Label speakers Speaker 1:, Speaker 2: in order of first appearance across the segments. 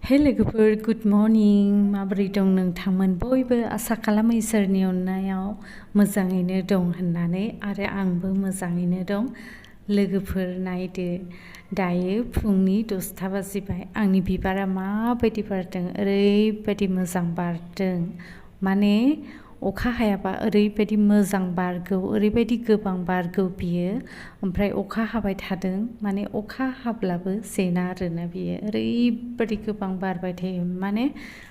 Speaker 1: Hey लोगोफोर good morning माबोरै दं नोंथांमोन बयबो आसा खालामो इसोरनि अननायाव मोजाङैनो दं होननानै आरो आंबो मोजाङैनो दं लोगोफोर नायदो दायो फुंनि 10ता बाजिबाय आंनि बिबारा माबायदि बारदों ओरैबायदि मोजां बारदों माने अखा हायाबा ओरैबायदि मोजां बारगौ ओरैबायदि गोबां बारगौ बियो ओमफ्राय अखा हाबाय थादों माने अखा हाब्लाबो जेना आरोना बियो ओरैबायदि गोबां बारबाय थायो माने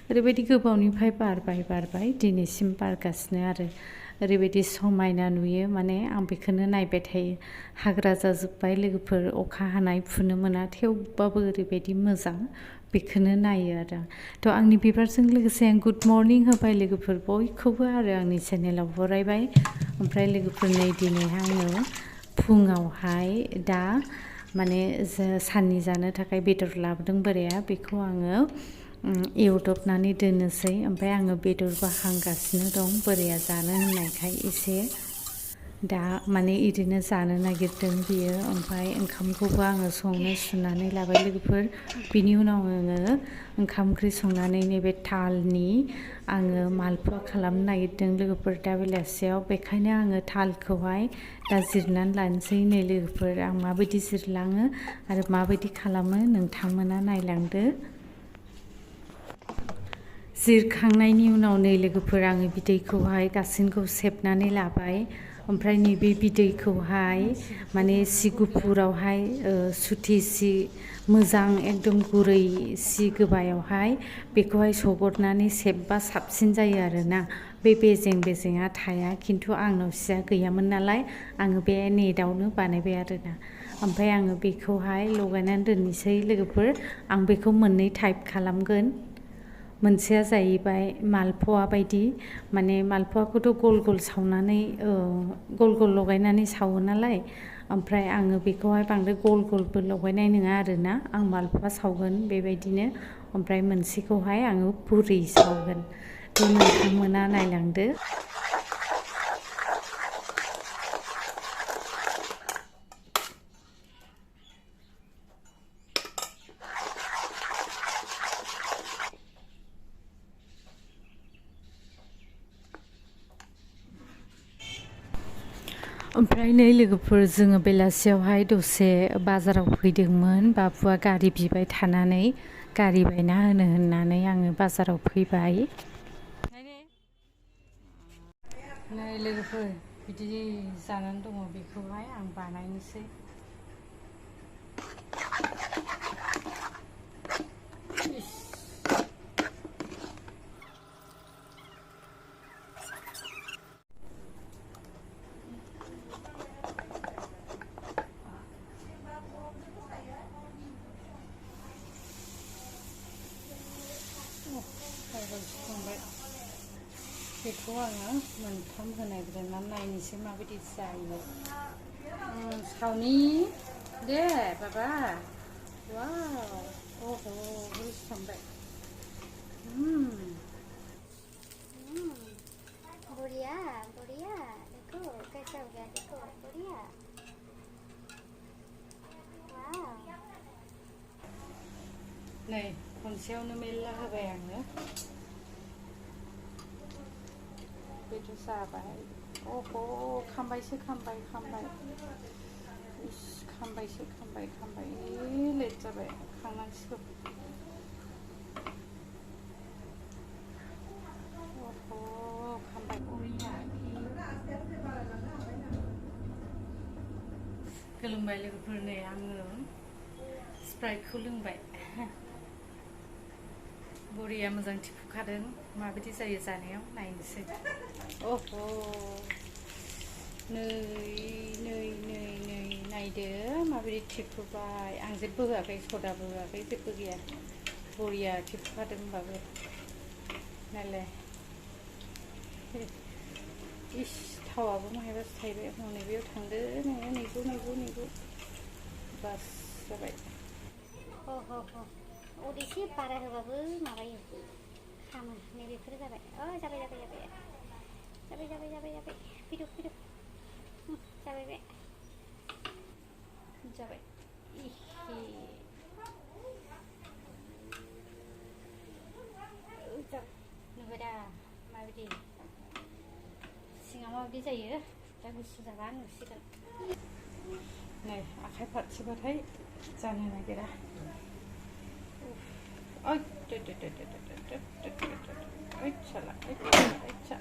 Speaker 1: ओरैबायदि गोबावनिफ्राय बारबाय दिनैसिम बारगासिनो आरो ओरैबायदि समायना नुयो माने आं बेखौनो नायबाय थायो हाग्रा जाजोब्बाय लोगोफोर अखा हानाय फुनो मोना थेवबाबो ओरैबायदि मोजां बेखौनो नायो आरो थ' आंनि बिबारजों लोगोसे आं गुड मर्निं होबाय लोगोफोर बयखौबो आरो आंनि चेनेलाव बरायबाय ओमफ्राय लोगोफोर नै दिनैहाय आङो फुङावहाय दा माने साननि जानो थाखाय बेदर लाबोदों बोराया बेखौ आङो एवदबनानै दोननोसै ओमफ्राय आङो बेदरबो हांगासिनो दं बोराया जानो होननायखाय एसे दा माने इदिनो जानो नागिरदों बियो ओमफ्राय ओंखामखौबो आङो संनो सुनानै लाबाय लोगोफोर बिनि उनाव आङो ओंखाम ओंख्रि संनानै नैबे थालनि आङो मालपुवा खालामनो नागिरदों लोगोफोर दा बेलासियाव बेखायनो आङो थालखौहाय दा जिरनानै लानोसै नै लोगोफोर आं माबायदि जिरलाङो आरो माबायदि खालामो नोंथांमोना नायलांदो जिरखांनायनि उनाव नै लोगोफोर आङो बिदैखौहाय गासिनखौ सेबनानै लाबाय ओमफ्राय नैबे बिदैखौहाय माने सि गुफुरावहाय सुथि सि मोजां एकदम गुरै सि गोबायावहाय बेखौहाय सगरनानै सेबबा साबसिन जायो आरोना बे बेजेंआ थाया खिन्थु आंनाव सिया गैयामोन नालाय आङो बे नेटआवनो बानायबाय आरोना ओमफ्राय आङो बेखौहाय लगायनानै दोननोसै लोगोफोर आं बेखौ मोननै टाइप खालामगोन मोनसेया जाहैबाय मालपुवा बायदि माने मालपुवाखौथ' गल गल सावनानै गल गल लगायनानै सावो नालाय ओमफ्राय आङो बेखौहाय बांद्राय गल गलबो लगायनाय नङा आरोना आं मालपुवा सावगोन बेबायदिनो ओमफ्राय मोनसेखौहाय आङो पुरि सावगोन थ' नोंथांमोना नायलांदो ओमफ्राय नै लोगोफोर जोङो बेलासियावहाय दसे बाजाराव फैदोंमोन बाबुआ गारि बिबाय थानानै गारि बायना होनो होननानै आङो बाजाराव फैबाय नै लोगोफोर बिदि जानानै दङ बेखौहाय आं बानायनोसै बेखौ आङो मोनथाम होनायग्रोनानै नायनोसै माबायदि जायो सावनि दे बाबा वाव ओहो बुजिसनबाय
Speaker 2: बढ़िया बढ़िया देखो कैसा हो गया देखो बढ़िया
Speaker 1: नै खनसेयावनो मेल्ला होबाय आङो बेथ' जाबाय अह खामबायसो खामबाय लेट जाबाय खांनांसिगौ अह खामबाय गोलोमबाय लोगोफोर नै आङो स्प्राइटखौ लोंबाय बरिया मोजां थिफुखादों माबायदि जायो जानायाव नायनोसै अह नै नायदो माबायदि थिफुबाय आं जेबो होआखै सदाबो होआखै जेबो गैया बरिया थिफुखादों होनबाबो नायलाय इस थावाबो माहायबासो थायबाय हनै बेयाव थांदो नोङो नैगौ बास जाबाय
Speaker 2: और एसे बारा होबाबो माबायो खामो नैबेफोर जाबाय जाबाय फैदो जाबाय बे
Speaker 1: जाबाय
Speaker 2: माबायदि जायो दा गुसु जाबा नुसिगोन
Speaker 1: नै आखाइ फारसेबाथाय जानो नागिरा ओइ साला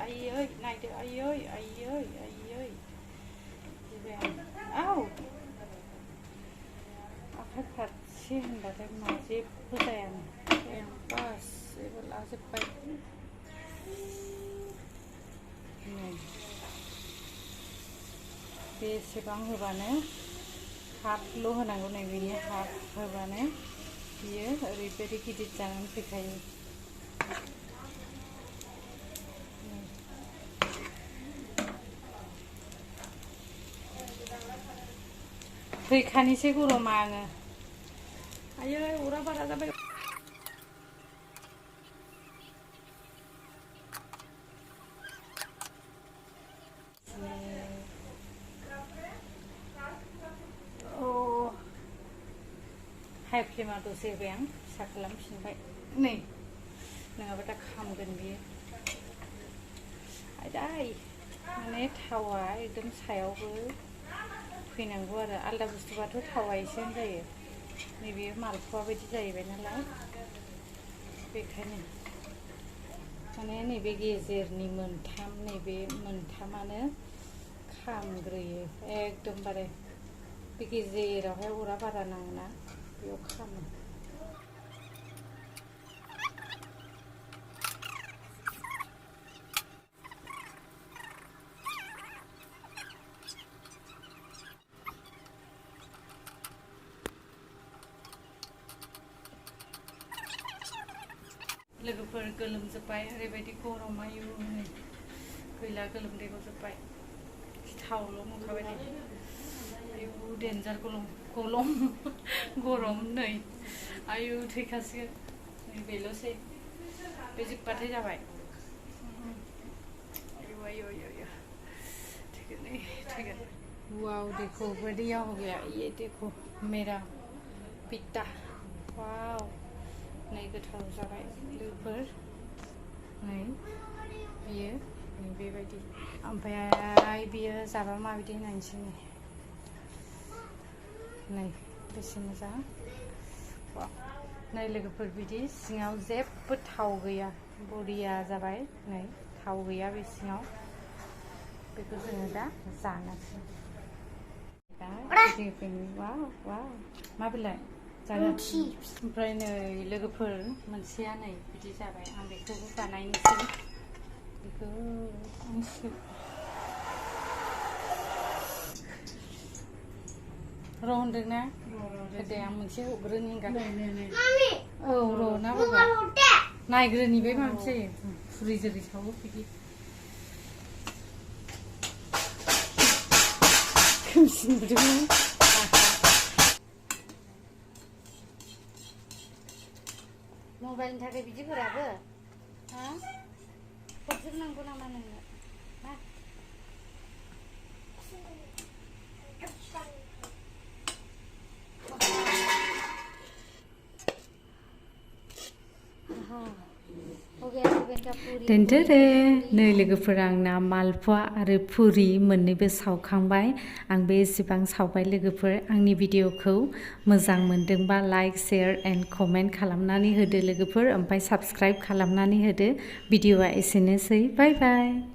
Speaker 1: आयै नायदो आयै आव आखाइ फारसे होनबाथाय मा जेबो जायानो गासैबो लाजोब्बाय बेसेबां होबानो हाफल' होनांगौ नै बेनि हाफ होबानो बियो ओरैबायदि गिदिर जानानै फैखायो फैखानिसै गरमा आङो आयै अरा बारा जाबाय हाइ फ्लेमाव दसे होबाय आं फिसा खालामफिनबाय नै नङाबा दा खामगोन बियो आयदाय माने थावा एकदम सायावबो फैनांगौ आरो आलदा बुस्थुबाथ' थावा एसेयानो जायो नैबे मालपुवा बायदि जाहैबाय नालाय बेखायनो माने नैबे गेजेरनि नैबे मोनथामानो खामग्रोयो एकदमबारे बे गेजेरावहाय अरा बारा नाङोना बेयाव खामो लोगोफोर गोलोमजोब्बाय ओरैबायदि गरम आयु नै गैला गोलोमदै गजोब्बाय थावल' मोनखाबाय नै आयु देन्जार गरम नै आयु थैखासिगोन नै बेल'सै बे जोब्बाथाय जाबाय आयु थैगोन वाव देखो बढ़िया हो गया ये देखो मेरा पिता वाव नै गोथाव जाबाय लोगोफोर नै बियो नै बेबायदि ओमफ्राय बियो जाबा माबायदि होनायसै नै बेसे मोजां नै लोगोफोर बिदि सिङाव जेबो थाव गैया बरिया जाबाय नै थाव गैया बे सिङाव बेखौ जोङो दा जानोसै वाव मा बिलाइ जागोन ओमफ्राय नै लोगोफोर मोनसेया नै बिदि जाबाय आं बेखौबो बानायनोसै बेखौ र' होनदोंना दे आं मोनसे हरग्रोनि औ र' ना बाबा नायग्रोनि बे मा मोनसे फुरि जेरै सावो बिदि खोमसिनबोदोंमोन
Speaker 2: मबाइलनि थाखाय बिदिफोराबो हा हरजोबनांगौ नामा नोंनो हा
Speaker 1: दोनदो नै लोगोफोर आंना मालपुवा आरो पुरि मोननैबो सावखांबाय आं बे एसेबां सावबाय लोगोफोर आंनि भिडिअखौ मोजां मोनदोंबा लाइक शेयार एन्ड कमेन्ट खालामनानै होदो लोगोफोर ओमफ्राय साबस्क्राइब खालामनानै होदो भिडिअआ एसेनोसै बाय बाय